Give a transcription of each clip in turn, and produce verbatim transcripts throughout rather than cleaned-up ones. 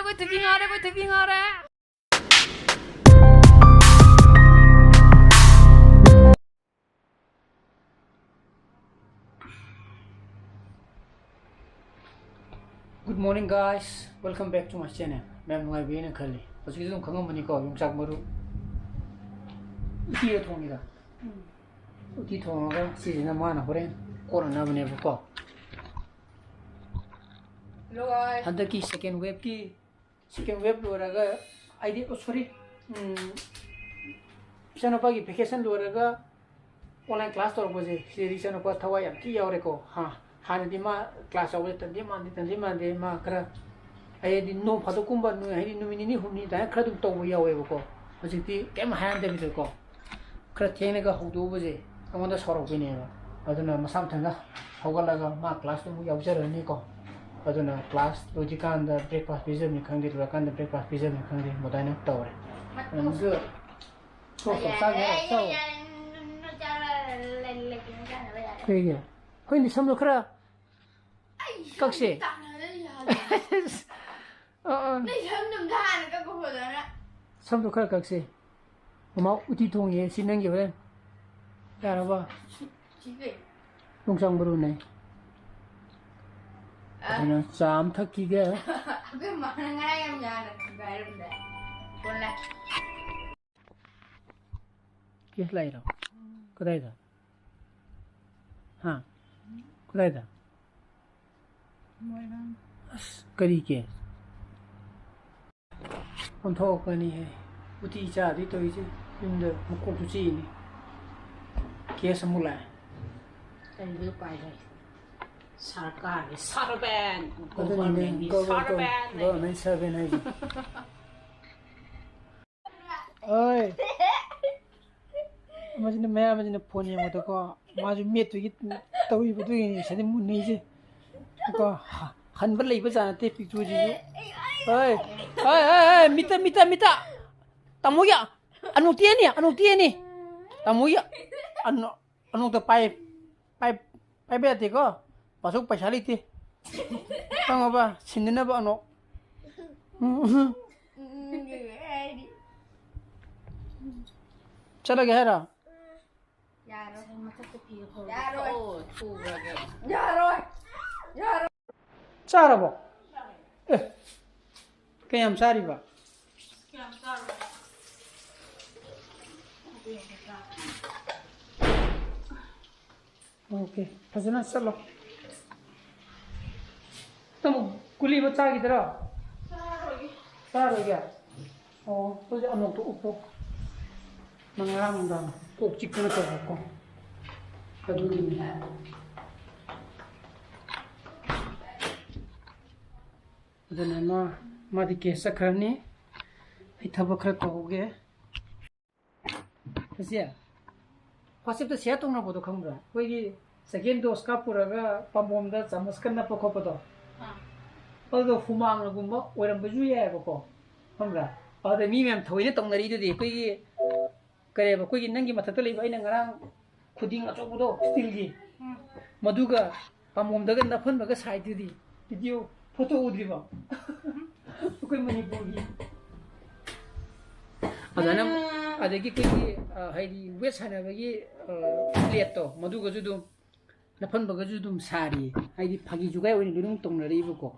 ꯑꯩꯈꯣꯏ ꯊꯣꯏꯕꯤ ꯉꯥꯎꯔꯦ, ꯑꯩꯈꯣꯏ ꯊꯣꯏꯕꯤ ꯉꯥꯎꯔꯦ꯫ Good morning, guys. Welcome back to my channel. ꯃꯌꯥꯝ ꯅꯨꯡꯉꯥꯏꯕꯤꯔꯦꯅ ꯈꯜꯂꯤ꯫ ꯍꯧꯖꯤꯛꯇꯤ ꯑꯗꯨꯝ ꯈꯪꯉꯝꯃꯅꯤꯀꯣ, ꯌꯣꯡꯆꯥꯛ ꯃꯔꯨ ꯎꯇꯤꯒ ꯊꯣꯡꯉꯤꯗ꯫ ꯎꯇꯤ ꯊꯣꯡꯉꯒ ꯁꯤꯁꯤꯅ ꯃꯥꯅ ꯍꯣꯔꯦꯟ ꯀꯣꯠꯅꯅꯕꯅꯦꯕꯀꯣ꯫ Hello, guys. ꯍꯟꯗꯛꯀꯤ second wave-ꯀꯤ, second wave ꯂꯣꯏꯔꯒ, ꯑꯩꯗꯤ, oh, sorry, ꯎꯝ, ꯏꯆꯥꯅꯨꯄꯥꯒꯤ vacation ꯂꯣꯏꯔꯒ online class ꯇꯧꯔꯛꯄꯁꯦ, ꯁꯤꯗꯗꯤ ꯏꯆꯥꯅꯨꯄꯥ ꯊꯋꯥꯏ ꯌꯥꯝ ꯊꯤ ꯌꯥꯎꯔꯦꯀꯣ꯫ ꯍꯥ, ꯍꯥꯟꯅꯗꯤ ꯃꯥ class ꯌꯥꯎꯕꯁꯦ ꯇꯟꯗꯦ ꯃꯥꯟꯗꯦ, ꯇꯟꯗꯦ ꯃꯥꯟꯗꯦ, ꯃꯥ ꯈꯔ, ꯍꯥꯏꯗꯤ ꯅꯣꯡ ꯐꯥꯗꯣꯛꯀꯨꯝꯕ, ꯅꯨ-, ꯍꯥꯏꯗꯤ ꯅꯨꯃꯤꯠ ꯅꯤꯅꯤ ꯍꯨꯝꯅꯤ ꯑꯗꯨꯃꯥꯏꯅ ꯈꯔ ꯑꯗꯨꯝ ꯇꯧꯕ ꯌꯥꯎꯋꯦꯕꯀꯣ꯫ ꯍꯧꯖꯤꯛꯇꯤ ꯀꯩꯝ ꯍꯥꯏꯔꯝꯗꯕꯤꯗꯀꯣ, ꯈꯔ ꯊꯦꯡꯅꯒ ꯍꯧꯗꯣꯛꯎꯕꯁꯦ ꯑꯩꯉꯣꯟꯗ ꯁꯥꯎꯔꯛꯄꯤꯅꯦꯕ꯫ ꯑꯗꯨꯅ ꯃꯁꯥ ꯃꯊꯟꯇ ꯍꯧꯒꯠꯂꯒ ꯃꯥ class-ꯇꯣ ꯑꯃꯨꯛ ꯌꯥꯎꯖꯔꯅꯤꯀꯣ꯫ ꯑꯗꯨꯅ class ꯂꯣꯏꯗ꯭ꯔꯤꯀꯥꯟꯗ breakfast ꯄꯤꯖꯕꯅꯤ ꯈꯪꯗꯦ, ꯂꯣꯏꯔꯀꯥꯟꯗ breakfast ꯄꯤꯖꯕꯅꯤ ꯈꯪꯗꯦ, ꯑꯗꯨꯃꯥꯏꯅ ꯇꯧꯔꯦ꯫ ꯑꯗꯨ ꯆꯥꯛ ꯆꯥꯒꯦ ꯍꯥꯏꯔꯣ? ꯆꯥꯎ꯫ ꯀꯩꯒꯤ? ꯑꯩꯈꯣꯏꯗꯤ ꯁꯝꯗꯣ ꯈꯔ ꯀꯛꯁꯦ꯫ ꯑ, ꯑ꯫ ꯅꯪ ꯁꯝꯗꯣ ꯑꯝꯇ ꯍꯥꯟꯅ ꯀꯛꯄ ꯐꯖꯅ꯫ ꯁꯝꯗꯣ ꯈꯔ ꯀꯛꯁꯦ꯫ ꯃꯃꯥ ꯎꯇꯤ ꯊꯣꯡꯉꯤꯌꯦ, ꯁꯤ ꯅꯪꯒꯤ ꯍꯣꯔꯦꯟ꯫ ꯌꯥꯔꯕ? ꯁꯤ ꯀꯩ? ꯌꯣꯡꯆꯥꯛ ꯃꯔꯨꯅꯦ꯫ ꯑ꯫ ꯑꯗꯨꯅ ꯆꯥ ꯑꯃ ꯊꯛꯈꯤꯒꯦ꯫ ꯑꯩꯈꯣꯏ ꯃꯥꯅ ꯉꯔꯥꯡ ꯌꯥꯝ ꯌꯥꯝꯅ ꯊꯨꯒꯥꯏꯔꯝꯗꯥꯏ꯫ ꯀꯣꯟꯅ꯫ Case ꯂꯥꯛꯏꯔꯣ? ꯀꯗꯥꯏꯗ? ꯍꯥ? ꯀꯗꯥꯏꯗ? ꯃꯣꯏꯔꯥꯡ꯫ ꯑꯁ, ꯀꯔꯤ case? ꯑꯣꯟꯊꯣꯛꯀꯅꯤꯍꯦ꯫ ꯎꯇꯤ ꯆꯥꯗꯣꯏ ꯇꯧꯔꯤꯁꯦ꯫ ꯌꯨꯝꯗ ꯃꯀꯣꯛꯁꯨ ꯆꯤꯛꯏꯅꯤ꯫ Case ꯑꯃꯨꯛ ꯂꯥꯛꯑꯦ꯫ ꯀꯔꯤꯗꯤ ꯎꯄꯥꯏ ꯂꯩ? ꯁꯔꯀꯥꯔꯒꯤ servant, ꯑꯗꯨꯅꯤꯅꯦ, government-ꯀꯤ government, servant ꯂꯩ꯫ Government servant ꯍꯥꯏꯁꯦ꯫ ꯑꯣꯏ꯫ ꯑꯃꯁꯤꯅ, ꯃꯌꯥꯝ ꯑꯃꯁꯤꯅ phone ꯌꯦꯡꯕꯗꯀꯣ, ꯃꯥꯁꯨ ꯃꯦꯠꯇꯨꯒꯤ ꯇꯧꯔꯤꯕꯗꯨꯒꯤꯅꯤ ꯉꯁꯥꯏꯗꯩ ꯃꯨꯟꯅꯩꯁꯦ꯫ ꯀꯣ, ꯍ-, ꯍꯟꯕ ꯂꯩꯕ ꯖꯥꯠ ꯅꯠꯇꯦ ꯄꯤꯛꯇꯨꯁꯤꯁꯨ꯫ ꯍꯣꯏ, ꯍꯣꯏ, ꯍꯣꯏ, ꯍꯣꯏ, ꯃꯤꯠꯇ, ꯃꯤꯠꯇ, ꯃꯤꯠꯇ꯫ ꯇꯥꯃꯣꯒꯤ ꯑꯅꯣꯛꯇꯤ ꯑꯅꯤ, ꯑꯅꯣꯛꯇꯤ ꯑꯅꯤ꯫ ꯇꯥꯃꯣꯒꯤ ꯑꯅꯣ-, ꯑꯅꯣꯛꯇ ꯄꯥꯏ, ꯄꯥꯏ, ꯄꯥꯏꯕ ꯌꯥꯗꯦꯀꯣ꯫ ꯄꯥꯁꯨ ꯄꯩꯁꯥ ꯂꯩꯇꯦ꯫ ꯈꯪꯉꯕ? ꯁꯤꯟꯅꯅꯕ ꯑꯅꯣꯛ꯫ ꯎꯝ, ꯎꯝ꯫ ꯆꯠꯂꯒꯦ ꯍꯥꯏꯔꯣ? ꯌꯥꯔꯣꯏ꯫ ꯃꯊꯛꯇ ꯐꯤ ꯍꯧꯔꯒ ꯌꯥꯔꯣꯏ꯫ ꯊꯣꯛꯑꯣ, ꯊꯨꯈ꯭ꯔꯒꯦ꯫ ꯌꯥꯔꯣꯏ꯫ ꯌꯥꯔꯣꯏ꯫ ꯆꯥꯔꯕꯣ? ꯑꯦ, ꯀꯌꯥꯝ ꯆꯥꯔꯤꯕ? ꯀꯌꯥꯝ ꯆꯥꯔꯕ? ꯑꯣꯀꯦ, ꯐꯖꯅ ꯆꯠꯂꯣ꯫ ꯅꯪꯕꯨ ꯒꯨꯂꯤ ꯑꯃ ꯆꯥꯈꯤꯗ꯭ꯔꯣ? ꯆꯥꯔꯣꯏꯒꯦ꯫ ꯆꯥꯔꯣꯏꯒꯦ? ꯑꯣ, ꯑꯗꯨꯗꯤ ꯑꯅꯣꯛꯇꯣ ꯎꯞꯄꯣ꯫ ꯅꯪ ꯉꯔꯥꯡ ꯅꯨꯡꯗꯥꯡ ꯀꯣꯛ ꯆꯤꯛꯇꯅ ꯇꯧꯕꯀꯣ꯫ ꯑꯗꯨꯒꯤꯅꯦ꯫ ꯑꯗꯨꯅ ꯃꯥ, ꯃꯥꯗꯤ ꯀꯦꯁ ꯆꯠꯈ꯭ꯔꯅꯤ꯫ ꯑꯩ ꯊꯕꯛ ꯈꯔ ꯇꯧꯍꯧꯒꯦ꯫ ꯏꯆꯦ, WhatsApp-ꯇ share ꯇꯧꯅꯕꯗꯣ ꯈꯪꯕ꯭ꯔꯥ? ꯑꯩꯈꯣꯏꯒꯤ second dose ꯀꯥꯞꯄꯨꯔꯒ ꯄꯥꯝꯕꯣꯝꯗ ꯆꯥꯃꯁꯀ ꯅꯞꯄ ꯈꯣꯠꯄꯗꯣ꯫ ꯑꯥ꯫ ꯑꯗꯨꯗꯣ ꯍꯨꯃꯥꯡꯅꯒꯨꯝꯕ ꯑꯣꯏꯔꯝꯕꯁꯨ ꯌꯥꯏꯑꯕꯀꯣ꯫ ꯈꯪꯕ꯭ꯔꯥ? ꯑꯗꯨꯗ ꯃꯤ ꯃꯌꯥꯝ ꯊꯑꯣꯏꯅ ꯇꯧꯅꯔꯤꯗꯨꯗꯤ ꯑꯩꯈꯣꯏꯒꯤ, ꯀꯔꯤꯕ, ꯑꯩꯈꯣꯏꯒꯤ ꯅꯪꯒꯤ ꯃꯊꯛꯇ ꯂꯩꯕ ꯑꯩꯅ ꯉꯔꯥꯡ ꯈꯨꯗꯤꯡ ꯑꯆꯧꯕꯗꯣ, steel-ꯒꯤ, ꯎꯝ꯫ ꯃꯗꯨꯒ ꯄꯥꯝꯕꯣꯝꯗꯒ ꯅꯞꯍꯟꯕꯒ ꯁꯥꯏꯗꯨꯗꯤ, video, photo ꯎꯗ꯭ꯔꯤꯕꯣ? ꯑꯩꯈꯣꯏ ꯃꯅꯤꯄꯨꯔꯒꯤ꯫ ꯑꯗꯨꯃꯥꯏꯅ, ꯑꯗꯒꯤ ꯑꯩꯈꯣꯏꯒꯤ, ꯑ, ꯍꯥꯏꯗꯤ weight ꯁꯥꯟꯅꯕꯒꯤ, ꯑ, plate-ꯇꯣ, ꯃꯗꯨꯒꯁꯨ ꯑꯗꯨꯝ ꯅꯞꯍꯟꯕꯒꯁꯨ ꯑꯗꯨꯝ ꯁꯥꯔꯤ꯫ ꯍꯥꯏꯗꯤ ꯐꯥꯒꯤ ꯖꯨꯒꯥꯏ ꯑꯣꯏꯅ ꯂꯣꯏꯅꯃꯛ ꯇꯧꯅꯔꯛꯏꯕꯀꯣ꯫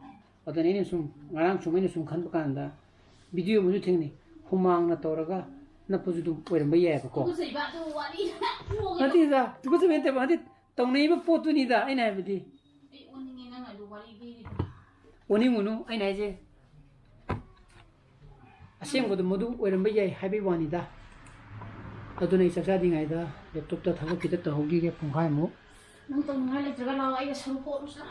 ꯑꯗꯨꯅ ꯑꯩꯅ ꯁꯨꯝ, ꯉꯔꯥꯡ ꯁꯨꯝ ꯑꯩꯅ ꯁꯨꯝ ꯈꯟꯕ ꯀꯥꯟꯗ, video ꯑꯃꯁꯨ ꯊꯦꯡꯅꯩ, ꯍꯨꯃꯥꯡꯅ ꯇꯧꯔꯒ ꯅꯞꯄꯁꯨ ꯑꯗꯨꯝ ꯑꯣꯏꯔꯝꯕ ꯌꯥꯏꯕꯀꯣ꯫ ꯇꯨꯀꯠꯆꯩꯕ, ꯑꯗꯨ ꯋꯥꯔꯤ ꯅꯠꯇꯦꯗ, ꯇꯨꯀꯠꯆꯕ ꯅꯠꯇꯦꯕ, ꯍꯥꯏꯗꯤ ꯇꯧꯅꯔꯤꯕ ꯄꯣꯠꯇꯨꯅꯤꯗ ꯑꯩꯅ ꯍꯥꯏꯕꯗꯤ꯫ ꯑꯩ ꯑꯣꯟꯅꯤꯡꯉꯦ, ꯅꯪ ꯑꯗꯨ ꯋꯥꯔꯤ ꯂꯤꯔꯤꯗꯣ꯫ ꯑꯣꯅꯤꯡꯉꯨꯅꯨ, ꯑꯩꯅ ꯍꯥꯏꯁꯦ ꯑꯁꯦꯡꯕꯗꯣ ꯃꯗꯨ ꯑꯣꯏꯔꯝꯕ ꯌꯥꯏ ꯍꯥꯏꯕꯒꯤ ꯋꯥꯅꯤꯗ꯫ ꯑꯗꯨꯅ ꯑꯩ ꯆꯥꯛ ꯆꯥꯗ꯭ꯔꯤꯉꯩꯗ laptop-ꯇ ꯊꯕꯛ ꯈꯤꯇ ꯇꯧꯍꯧꯈꯤꯒꯦ, ꯄꯨꯡꯈꯥꯏꯃꯨꯛ꯫ ꯅꯪ ꯇꯧꯅꯤꯡꯉꯥꯏ ꯂꯩꯇ꯭ꯔꯒ ꯂꯥꯛꯑꯣ, ꯑꯩꯒ ꯁꯔꯨꯛ ꯀꯣꯠꯂꯨꯆꯣ꯫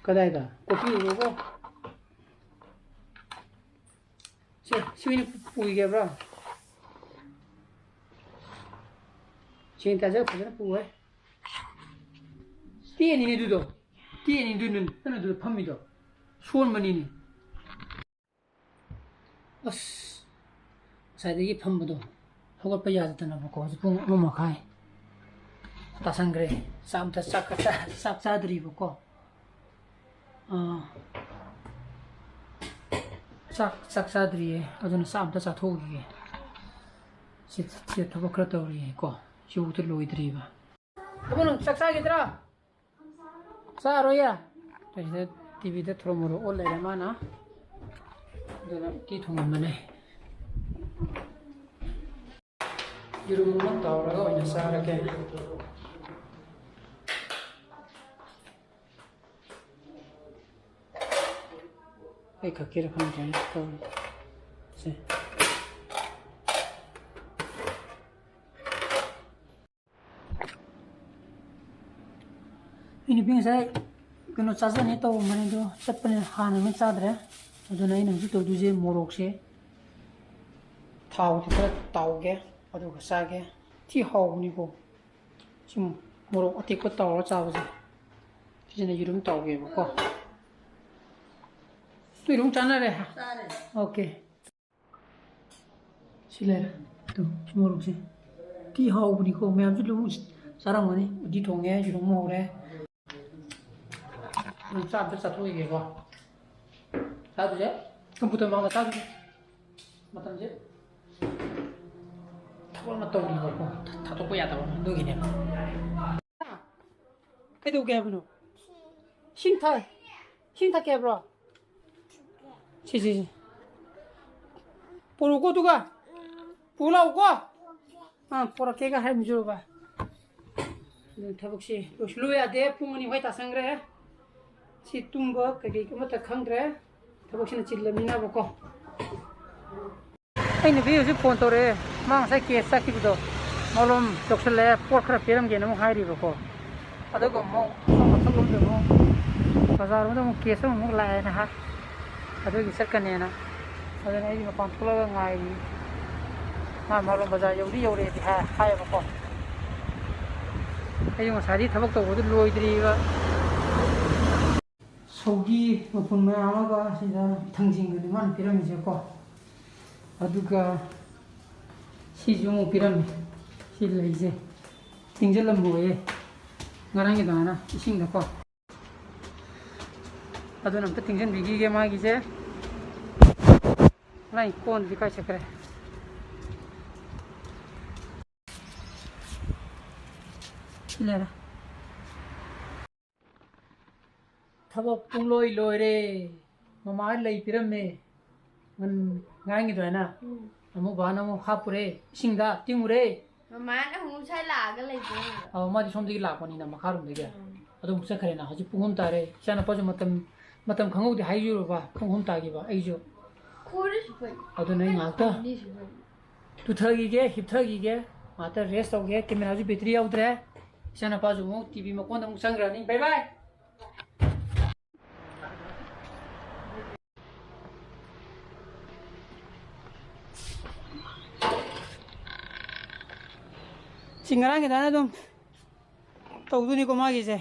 ꯀꯗꯥꯏꯗ? ꯀꯣꯐꯤ ꯍꯧꯔꯕꯣ? ꯁꯦ, ꯁꯤ ꯑꯣꯏꯅ ꯄꯨꯈꯤꯒꯦꯕ꯭ꯔꯣ? Sanitizer ꯐꯖꯅ ꯄꯨꯍꯦ꯫ ꯇꯦꯛꯑꯅꯤꯅꯦ ꯑꯗꯨꯗꯣ꯫ ꯇꯦꯛꯑꯅꯤ ꯑꯗꯨ ꯅꯪ, ꯅꯪ ꯑꯗꯨꯗ ꯐꯝꯃꯤꯗꯣ꯫ ꯁꯣꯟꯕꯅꯤꯅꯦ꯫ ꯑꯁ, ꯉꯁꯥꯏꯗꯒꯤ ꯐꯝꯕꯗꯣ ꯍꯧꯒꯠꯄ ꯌꯥꯗꯗꯅꯕꯀꯣ, ꯍꯧꯖꯤꯛ ꯄꯨꯡ ꯑꯃ ꯃꯈꯥꯏ ꯇꯥꯁꯟꯈ꯭ꯔꯦ꯫ ꯆꯥꯛ ꯑꯝꯇ, ꯆꯥꯛ ꯆꯥ-, ꯆꯥꯛ ꯆꯥꯗ꯭ꯔꯤꯕꯀꯣ꯫ ꯑꯥ, ꯆꯥꯛ, ꯆꯥꯛ ꯆꯥꯗ꯭ꯔꯤꯌꯦ, ꯑꯗꯨꯅ ꯆꯥꯛ ꯑꯝꯇ ꯆꯥꯊꯣꯛꯈꯤꯒꯦ꯫ ꯁꯤ, ꯁꯤ ꯊꯕꯛ ꯈꯔ ꯇꯧꯔꯤꯌꯦꯀꯣ, ꯁꯤꯐꯥꯎꯗ ꯂꯣꯏꯗ꯭ꯔꯤꯕ꯫ ꯑꯕꯨꯡ, ꯅꯪ ꯆꯥꯛ ꯆꯥꯈꯤꯗ꯭ꯔꯥ? ꯆꯥꯔꯣꯏꯌꯦ? ꯑꯁꯤꯗ ꯇꯤꯚꯤꯗ ꯊꯨꯔꯣ ꯃꯣꯔꯣ ꯑꯣꯠ ꯂꯩꯔꯦ ꯃꯥꯅ꯫ ꯑꯗꯨꯅ ꯎꯇꯤ ꯊꯣꯡꯉꯝꯕꯅꯦ꯫ ꯌꯦꯔꯨꯝ ꯑꯃ ꯇꯥꯎꯔꯒ ꯑꯣꯏꯅ ꯆꯥꯔꯒꯦ꯫ ꯑꯩ ꯈꯛꯀꯤꯔ ꯈꯪꯗ꯭ꯔꯦꯅꯦ ꯇꯧꯔꯤꯁꯦ꯫ ꯑꯩ ꯅꯨꯄꯤ ꯉꯁꯥꯏ ꯀꯩꯅꯣ ꯆꯥꯖꯅꯤ ꯇꯧꯔꯝꯕꯅꯦ, ꯑꯗꯣ ꯆꯠꯄꯅꯤꯅ ꯍꯥꯟꯅ ꯑꯃ ꯆꯥꯗ꯭ꯔꯦ꯫ ꯑꯗꯨꯅ ꯑꯩꯅ ꯍꯧꯖꯤꯛ ꯇꯧꯗꯣꯏꯁꯦ ꯃꯣꯔꯣꯛꯁꯦ ꯊꯥꯎꯗꯤ ꯈꯔ ꯇꯥꯎꯒꯦ, ꯑꯗꯨꯒ ꯆꯥꯒꯦ꯫ ꯊꯤ ꯍꯥꯎꯕꯅꯤꯀꯣ꯫ ꯁꯤ ꯃꯣꯔꯣꯛ ꯑꯇꯦꯛꯄ ꯇꯧꯔꯒ ꯆꯥꯕꯁꯦ꯫ ꯁꯤꯁꯤꯅ ꯌꯦꯔꯨꯝ ꯇꯧꯒꯦꯕꯀꯣ꯫ ꯇꯨ ꯌꯦꯔꯨꯝ ꯆꯥꯅꯔꯦ꯫ ꯆꯥꯔꯦ꯫ ꯑꯣꯀꯦ꯫ ꯁꯤ ꯂꯩꯔꯦ꯫ ꯇꯨ, ꯁꯤ ꯃꯣꯔꯣꯛꯁꯦ꯫ ꯊꯤ ꯍꯥꯎꯕꯅꯤꯀꯣ꯫ ꯃꯌꯥꯝꯁꯨ ꯑꯗꯨꯝ ꯆꯥꯔꯝꯒꯅꯤ꯫ ꯎꯇꯤ ꯊꯣꯡꯉꯦ, ꯌꯦꯔꯨꯝ ꯍꯧꯔꯦ꯫ ꯑꯗꯨꯝ ꯆꯥ ꯑꯝꯇ ꯆꯥꯊꯣꯛꯈꯤꯒꯦꯀꯣ꯫ ꯆꯥꯗꯣꯏꯁꯦ ꯀꯝꯄ꯭ꯌꯨꯇꯔ ꯃꯃꯥꯡꯗ ꯆꯥꯗꯣꯏꯁꯦ꯫ ꯃꯇꯝꯁꯦ ꯊꯕꯛ ꯑꯃ ꯇꯧꯔꯤꯕꯀꯣ, ꯊꯥꯗꯣꯛꯄ ꯌꯥꯗꯕ ꯑꯃ, ꯑꯗꯨꯒꯤꯅꯦꯕ꯫ ꯀꯩꯗꯧꯒꯦ ꯍꯥꯏꯕꯅꯣ? ꯏꯁꯤꯡ ꯊꯥ-, ꯏꯁꯤꯡ ꯊꯛꯀꯦ ꯍꯥꯏꯕ꯭ꯔꯣ? ꯁꯤ, ꯁꯤ, ꯁꯤ꯫ ꯄꯨꯔꯛꯎꯀꯣ ꯑꯗꯨꯒ꯫ ꯄꯨ ꯂꯥꯛꯎꯀꯣ꯫ ꯑꯥ, ꯄꯨꯔꯛꯀꯦꯒ ꯍꯥꯏꯔꯝꯖꯔꯨꯕ꯫ ꯑꯗꯨ ꯊꯕꯛꯁꯤ ꯂꯣꯏꯁꯤꯜꯂꯨ ꯌꯥꯗꯦ꯫ ꯄꯨꯡ ꯑꯅꯤ ꯃꯈꯥꯏ ꯇꯥꯁꯟꯈ꯭ꯔꯦ꯫ ꯁꯤ ꯇꯨꯝꯕ ꯀꯩꯀꯩ ꯑꯃꯠꯇ ꯈꯪꯗ꯭ꯔꯦ꯫ ꯊꯕꯛꯁꯤꯅ ꯆꯤꯜꯂꯃꯤꯅꯕꯀꯣ꯫ ꯑꯩ ꯅꯨꯄꯤ ꯍꯧꯖꯤꯛ ꯐꯣꯟ ꯇꯧꯔꯛꯑꯦ꯫ ꯃꯥ ꯉꯁꯥꯏ ꯀꯦꯁ ꯆꯠꯈꯤꯕꯗꯣ꯫ ꯃꯣꯂꯣꯝ ꯇꯧꯁꯜꯂꯛꯑꯦ, ꯄꯣꯠ ꯈꯔ ꯄꯤꯔꯝꯒꯦꯅ ꯑꯃꯨꯛ ꯍꯥꯏꯔꯤꯕꯀꯣ꯫ ꯑꯗꯨꯒ ꯑꯃꯨꯛ ꯁꯣꯝ ꯃꯊꯛꯂꯣꯝꯗ ꯑꯃꯨꯛ ꯕꯖꯥꯔ ꯔꯣꯝꯗ ꯑꯃꯨꯛ ꯀꯦꯁ ꯑꯃꯃꯨꯛ ꯂꯥꯛꯑꯦꯅ ꯍꯥꯏ꯫ ꯑꯗꯨꯒꯤ ꯆꯠꯀꯅꯦꯅ꯫ ꯑꯗꯨꯅ ꯑꯩꯗꯤ ꯃꯄꯥꯟ ꯊꯣꯛꯂꯒ ꯉꯥꯏꯔꯤ꯫ ꯃꯥ ꯃꯥꯂꯣꯝ ꯕꯖꯥꯔ ꯌꯧꯗꯤ ꯌꯧꯔꯛꯑꯦꯗꯤ ꯍꯥꯏ-, ꯍꯥꯏꯌꯦꯕꯀꯣ꯫ ꯑꯩꯁꯨ ꯉꯁꯥꯏꯗꯤ ꯊꯕꯛ ꯇꯧꯕꯗꯨ ꯂꯣꯏꯗ꯭ꯔꯤꯕ꯫ ꯁꯧꯒꯤ ꯃꯄꯨꯟ ꯃꯌꯥꯝ ꯑꯃꯒ ꯁꯤꯗ ꯊꯥꯡꯖꯤꯡꯒꯅꯤ ꯃꯥꯅ ꯄꯤꯔꯝꯃꯤꯁꯦꯀꯣ꯫ ꯑꯗꯨꯒ ꯁꯤꯁꯨ ꯑꯃꯨꯛ ꯄꯤꯔꯝꯃꯤ꯫ ꯁꯤ ꯂꯩꯁꯦ ꯇꯤꯡꯁꯤꯜꯂꯝꯃꯣꯏꯌꯦ꯫ ꯉꯔꯥꯡꯒꯤ ꯑꯗꯨꯃꯥꯏꯅ ꯏꯁꯤꯡꯗꯀꯣ꯫ ꯑꯗꯨꯅ ꯑꯝꯇ ꯇꯤꯡꯁꯤꯟꯕꯤꯈꯤꯒꯦ ꯃꯥꯒꯤꯁꯦ꯫ ꯅꯪ ꯀꯣꯟꯗꯤ ꯀꯥꯏ ꯆꯠꯈ꯭ꯔꯦ? ꯁꯤ ꯂꯩꯔꯦ꯫ ꯊꯕꯛ ꯄꯨꯡꯂꯣꯏ ꯂꯣꯏꯔꯦ꯫ ꯃꯃꯥ ꯂꯩ ꯄꯤꯔꯝꯃꯦ꯫ ꯉꯟ-, ꯉꯔꯥꯡꯒꯤ ꯑꯗꯨꯃꯥꯏꯅ꯫ ꯎꯝ꯫ ꯑꯃꯨꯛ ꯕꯥꯅ ꯑꯃꯨꯛ ꯍꯥꯞꯄꯨꯔꯦ꯫ ꯏꯁꯤꯡꯗ ꯇꯤꯡꯉꯨꯔꯦ꯫ ꯃꯃꯥꯅ ꯑꯃꯨꯛ ꯁ꯭ꯋꯥꯏ ꯂꯥꯛꯑꯒ ꯂꯩꯗꯣꯏꯅꯦꯕ꯫ ꯑꯧ, ꯃꯥꯗꯤ ꯁꯣꯝꯗꯒꯤ ꯂꯥꯛꯄꯅꯤꯅ ꯃꯈꯥꯔꯣꯝꯗꯒꯤ꯫ ꯎꯝ꯫ ꯑꯗꯨ ꯑꯃꯨꯛ ꯆꯠꯈ꯭ꯔꯦꯅ꯫ ꯍꯧꯖꯤꯛ ꯄꯨꯡ ꯑꯍꯨꯝ ꯇꯥꯔꯦ꯫ ꯏꯆꯥꯅꯨꯄꯥꯁꯨ ꯃꯇꯝ, ꯃꯇꯝ ꯈꯪꯍꯧꯗꯦ ꯍꯥꯏꯖꯨꯔꯕ꯫ ꯄꯨꯡ ꯑꯍꯨꯝ ꯇꯥꯈꯤꯕ꯫ ꯑꯩꯁꯨ꯫ ꯈꯣꯏꯔꯁꯨ ꯐꯩ꯫ ꯑꯗꯨꯅ ꯑꯩ ꯉꯥꯏꯍꯥꯛꯇ ꯑꯅꯤꯁꯨ ꯐꯩ꯫ ꯇꯨꯊꯈꯤꯒꯦ, ꯍꯤꯞꯊꯈꯤꯒꯦ꯫ ꯉꯥꯛꯇ rest ꯇꯧꯒꯦ꯫ ꯀꯦꯃꯦꯔꯥꯁꯨ ꯕꯦꯇ꯭ꯔꯤ ꯌꯥꯎꯗ꯭ꯔꯦ꯫ ꯏꯆꯥꯅꯨꯄꯥꯁꯨ ꯑꯃꯨꯛ ꯇꯤ ꯚꯤ ꯃꯀꯣꯟꯗ ꯑꯃꯨꯛ ꯆꯪꯈ꯭ꯔꯅꯤ꯫ Bye bye꯫ ꯁꯤ ꯉꯔꯥꯡꯒꯤ ꯑꯗꯨꯃꯥꯏꯅ ꯑꯗꯨꯝ ꯇꯧꯗꯣꯏꯅꯤꯀꯣ ꯃꯥꯒꯤꯁꯦ꯫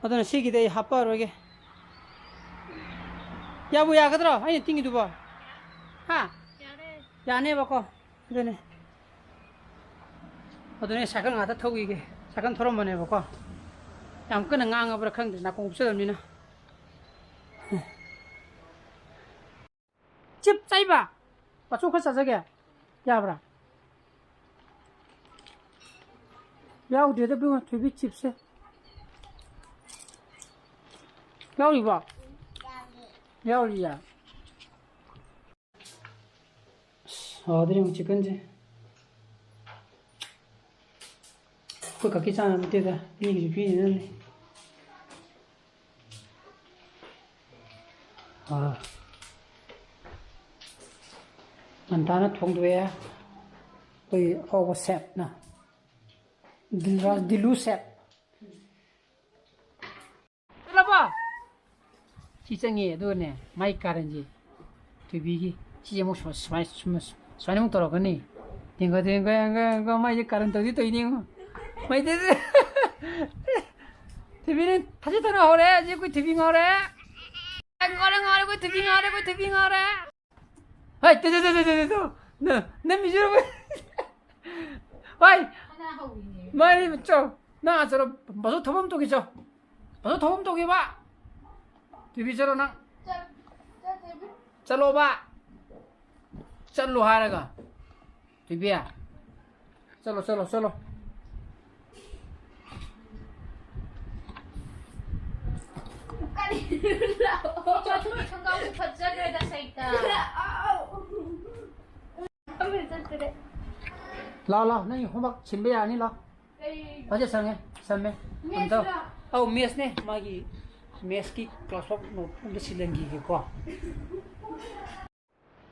ꯑꯗꯨꯅ ꯁꯤꯒꯤꯗꯤ ꯑꯩ ꯍꯥꯞꯄꯛꯑꯔꯣꯏꯒꯦ꯫ ꯌꯥꯕꯨ ꯌꯥꯒꯗ꯭ꯔꯣ ꯑꯩꯅ ꯇꯤꯡꯉꯤꯗꯨꯕꯣ? ꯍꯥ? ꯌꯥꯔꯦ꯫ ꯌꯥꯅꯦꯕꯀꯣ꯫ ꯑꯗꯨꯅꯦ꯫ ꯑꯗꯨꯅꯦ ꯁꯥꯏꯀꯜ ꯉꯥꯛꯇ ꯊꯧꯈꯤꯒꯦ꯫ ꯁꯥꯏꯀꯜ ꯊꯧꯔꯝꯕꯅꯦꯕꯀꯣ꯫ ꯌꯥꯝ ꯀꯟꯅ ꯉꯥꯡꯉꯕ꯭ꯔꯥ ꯈꯪꯗ꯭ꯔꯦ, ꯅꯥꯀꯣꯡ ꯎꯞꯆꯗꯕꯅꯤꯅ꯫ ꯆꯤꯞ ꯆꯥꯏꯕ? ꯃꯆꯨ ꯈꯔ ꯆꯥꯖꯒꯦ꯫ ꯌꯥꯕ꯭ꯔꯥ? ꯌꯥꯎꯗꯦꯗ ꯏꯕꯨꯡꯉꯣ, ꯊꯣꯏꯕꯤ ꯆꯤꯞꯁꯁꯦ꯫ ꯌꯥꯎꯔꯤꯕꯣ? ꯌꯥꯎꯔꯤꯌꯦ꯫ ꯑꯁ, ꯍꯥꯎꯗꯣꯔꯤ ꯌꯦꯡꯉꯨ ꯆꯤꯛꯀꯟꯁꯦ꯫ ꯑꯩꯈꯣꯏ ꯈꯛꯀꯤ ꯆꯥꯅꯕ ꯅꯠꯇꯦꯗ, ꯃꯤꯒꯤꯁꯨ ꯄꯤꯅꯕꯅꯤ꯫ ꯑꯥ꯫ ꯉꯟꯇꯥꯅ ꯊꯣꯡꯗꯣꯛꯑꯦ꯫ ꯑꯩꯈꯣꯏ ꯑꯐꯥꯎꯕ ꯁꯦꯞꯅ꯫ ꯗꯤꯜꯔꯥꯖ ꯗꯤꯂꯨ ꯁꯦꯞ꯫ ꯆꯠꯂꯕꯣ? ꯁꯤ ꯆꯪꯉꯦ, ꯑꯗꯨꯒꯅꯦ, ꯃꯥꯏ ꯀꯥꯔꯟꯁꯦ꯫ ꯊꯣꯏꯕꯤꯒꯤ꯫ ꯁꯤꯁꯦ ꯑꯃꯨꯛ ꯁꯨꯃꯥꯏ-, ꯁꯨꯃꯥꯏ-, ꯁꯨꯃꯥꯏ-, ꯁꯨꯃꯥꯏꯅ ꯑꯃꯨꯛ ꯇꯧꯔꯛꯀꯅꯤ꯫ ꯌꯦꯡꯉꯣ, ꯌꯦꯡꯉꯣ, ꯌꯦꯡꯉꯣ, ꯌꯦꯡꯉꯣ, ꯃꯥꯏꯁꯦ ꯀꯥꯔꯟ ꯇꯧꯗꯤ ꯇꯧꯏꯅꯦ, ꯌꯦꯡꯉꯣ꯫ ꯃꯥꯏꯁꯦ꯫ ꯊꯣꯏꯕꯤꯅ ꯊꯥꯖꯗꯅ ꯍꯧꯔꯦ꯫ ꯍꯧꯖꯤꯛ ꯑꯩꯈꯣꯏ ꯊꯣꯏꯕꯤ ꯉꯥꯎꯔꯦ꯫ ꯉꯥꯎꯔꯦ, ꯉꯥꯎꯔꯦ, ꯑꯩꯈꯣꯏ ꯊꯣꯏꯕꯤ ꯉꯥꯎꯔꯦ, ꯑꯩꯈꯣꯏ ꯊꯣꯏꯕꯤ ꯉꯥꯎꯔꯦ꯫ ꯍꯣꯏ, ꯇꯨ, ꯇꯨ, ꯇꯨ꯫ ꯅ-, ꯅꯝꯃꯤꯁꯤꯔꯣ? ꯍꯣꯏ꯫ ꯀꯅꯥ ꯍꯧꯔꯤꯅꯦ? ꯃꯥꯅꯤ, ꯆꯣ꯫ ꯅꯪ ꯑꯥ ꯆꯠꯂꯣ꯫ ꯕꯥꯆꯧ ꯊꯕꯛ ꯑꯃ ꯇꯧꯒꯦ, ꯆꯣ꯫ ꯕꯥꯆꯧ ꯊꯕꯛ ꯑꯃ ꯇꯧꯒꯦꯕ꯫ ꯊꯣꯏꯕꯤ, ꯆꯠꯂꯣ ꯅꯪ꯫ ꯆꯠ-, ꯆꯠꯇꯣꯏꯕ꯫ ꯆꯠꯂꯣꯕ꯫ ꯆꯠꯂꯣ ꯍꯥꯏꯔꯒ꯫ ꯊꯣꯏꯕꯤ, ꯆꯠꯂꯣ, ꯆꯠꯂꯣ, ꯆꯠꯂꯣ꯫ ꯀꯔꯤ? ꯆꯠꯊꯣꯛꯀꯤ ꯈꯣꯡꯒ꯭ꯔꯥꯎꯁꯦ ꯐꯖꯈ꯭ꯔꯦꯗ ꯁꯩꯇ꯫ ꯑꯃ ꯆꯠꯇ꯭ꯔꯦ꯫ ꯂꯥꯎ, ꯂꯥꯎ, ꯅꯪꯒꯤ homework ꯁꯤꯟꯕ ꯌꯥꯔꯅꯤ, ꯂꯥꯎ꯫ ꯀꯩ? ꯐꯖ ꯁꯪꯉꯦ, ꯁꯝꯃꯦ꯫ Maths ꯑꯝꯇ꯫ ꯂꯣ? ꯑꯧ, maths ꯅꯦ꯫ ꯃꯥꯒꯤ maths ꯀꯤ class work note ꯑꯝꯇ ꯁꯤꯜꯍꯟꯈꯤꯒꯦꯀꯣ꯫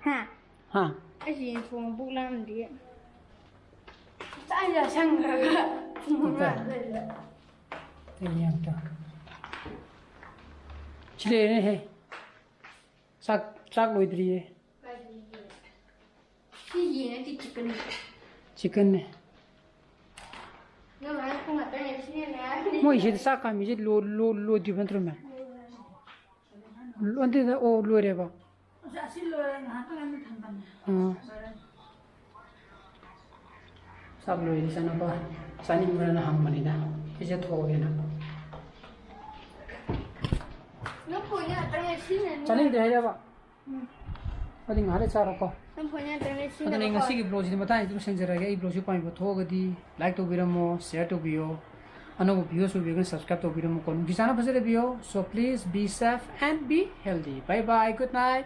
ꯍꯥ? ꯍꯥ? ꯑꯩꯁꯦ ꯌꯦꯟꯊꯣꯡ ꯄꯨꯛ ꯂꯥꯝꯗꯦ꯫ ꯆꯥꯛ ꯌꯥ ꯁꯪꯈ꯭ꯔꯒ꯫ ꯑꯝꯇ꯫ ꯑꯩ ꯑꯝꯇ꯫ ꯁꯤ ꯂꯩꯔꯦꯅꯦꯍꯦ꯫ ꯆꯥꯛ, ꯆꯥꯛ ꯂꯣꯏꯗ꯭ꯔꯤꯌꯦ꯫ ꯁꯤ ꯌꯦꯟ ꯅꯠꯇꯦ, chicken꯫ Chicken ꯅꯦ꯫ ꯅꯪ ꯍꯥꯏ ꯄꯨꯡ ꯉꯥꯛꯇꯪ ꯂꯩꯔ ꯁꯤ ꯌꯦꯟ ꯉꯥꯏꯔ ꯁꯤ ꯆꯥꯛ ꯀꯥꯝꯃꯤꯁꯦ ꯂꯣ-, ꯂꯣ-, ꯂꯣꯏꯗ꯭ꯔꯤꯕ ꯅꯠꯇ꯭ꯔꯣ, ꯃꯦꯝ? ꯂꯣꯟꯗꯦꯗ, ꯑꯣ, ꯂꯣꯏꯔꯦꯕ꯫ ꯑꯁ, ꯑꯁꯤ ꯂꯣꯏꯔꯦ, ꯉꯥꯏꯍꯥꯛꯇꯪ ꯑꯃ ꯊꯝꯕꯅꯦ꯫ ꯑꯥ꯫ ꯂꯣꯏꯔꯦ꯫ ꯆꯥꯛ ꯂꯣꯏꯔꯦ, ꯏꯆꯥꯅꯨꯄꯥ꯫ ꯆꯥꯅꯤꯡꯕ꯭ꯔꯅ ꯍꯪꯕꯅꯤꯗ꯫ ꯄꯤꯖꯊꯣꯛꯑꯒꯦꯅ꯫ ꯅꯪ ꯐꯣꯟꯁꯦ ꯉꯥꯛꯇꯪ ꯂꯩꯔ ꯁꯤꯖꯤꯟꯅꯅꯤ꯫ ꯆꯥꯅꯤꯡꯗꯦ ꯍꯥꯏꯔꯕ? ꯎꯝ꯫ ꯑꯗꯨꯗꯤ ꯉꯥꯏꯍꯥꯛ ꯂꯩ ꯆꯥꯔꯣꯀꯣ꯫ ꯅꯪ ꯐꯣꯟ ꯌꯥꯗ꯭ꯔꯒ ꯑꯗꯨꯅ ꯁꯤꯖꯤꯟꯅꯕꯀꯣ꯫ ꯉꯁꯤꯒꯤ vlog ꯁꯤꯗꯤ ꯃꯇꯥꯡ ꯑꯁꯤꯗ ꯂꯣꯏꯁꯤꯟꯖꯔꯒꯦ꯫ ꯑꯩ vlog ꯁꯤ ꯄꯥꯝꯕꯤꯕ ꯊꯣꯛꯑꯒꯗꯤ like ꯇꯧꯕꯤꯔꯝꯃꯣ, share ꯇꯧꯕꯤꯌꯣ, ꯑꯅꯧꯕ viewers ꯑꯣꯏꯕꯤꯔꯒꯅ subscribe ꯇꯧꯕꯤꯔꯝꯃꯨꯀꯣ꯫ ꯅꯨꯡꯁꯤ ꯆꯥꯟꯅ ꯐꯖꯅ ꯂꯩꯕꯤꯌꯣ꯫ So please be safe and be healthy. Bye bye, good night.